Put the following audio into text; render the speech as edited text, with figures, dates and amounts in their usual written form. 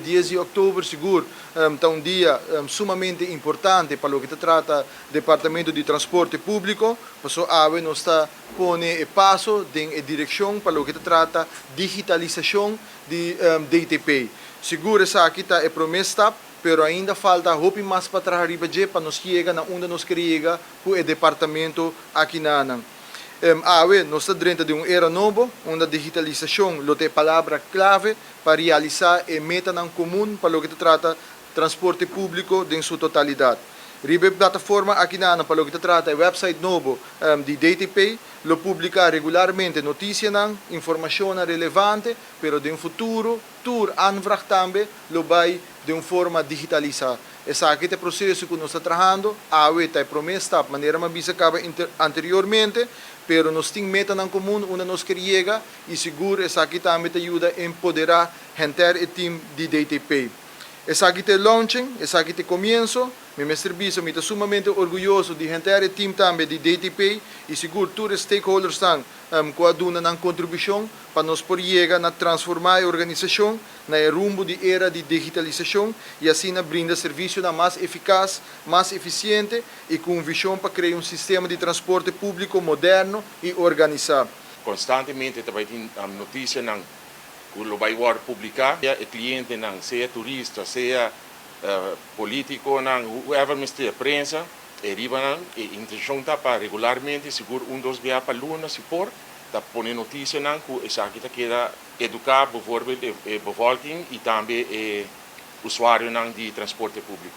10 di october sigur ta un dia sumamente importante pa loke ta trata Departamento di Transporte Publico, paso awe nos ta pone e paso den e direccion pa loke ta trata digitalisacion di DTP. Sigur esaki ta e prome stap, pero ainda falta hopi mas pa traha riba dje pa nos yega na unda nos kier yega cu e departamento akinanan. Awe nos ta drenta den un era nobo, unda digitalisacion lo ta e palabra clave pa realisa e metanan comun pa loke ta trata transporte publico den su totalidad. Riba e plataforma akinanan pa loke ta trata e website nobo di DTP, lo publica regularmente noticianan, informacionnan relevante, pero den futuro tur aanvraag tambe lo bay den un forma digitalisa. Esaki ta e proceso cu nos ta trahando, awe ta e prome stap, manera mi a bisa caba anteriormente, pero nos tin metanan comun unda nos kier yega y sigur esaki tambe ta yuda empodera henter e team di DTP. Esaki ta e launching, esaki ta e comienso. Mi mester bisa, mi ta sumamente orguyoso di henter e team tambe di DTP y sigur tur e stakeholdersnan cu a duna nan contribucion pa nos por yega na transforma e organisacion na e rumbo di era di digitalisacion y asina brinda servicionan mas eficaz, mas eficiente y cu un vision pa crea un sistema di transporte publico moderno y organisa. Constantemente ta bay tin noticianan cu lo bay wordo publica. E clientenan, sea turista, sea politiconan, whoever mester, prensa, e riba nan, e intencion ta pa regularmente, sigur un, dos biaha pa luna, si por, ta pone noticianan cu esaki ta keda educa bijvoorbeeld e bevolking y tambe e usuarionan di transporte publico.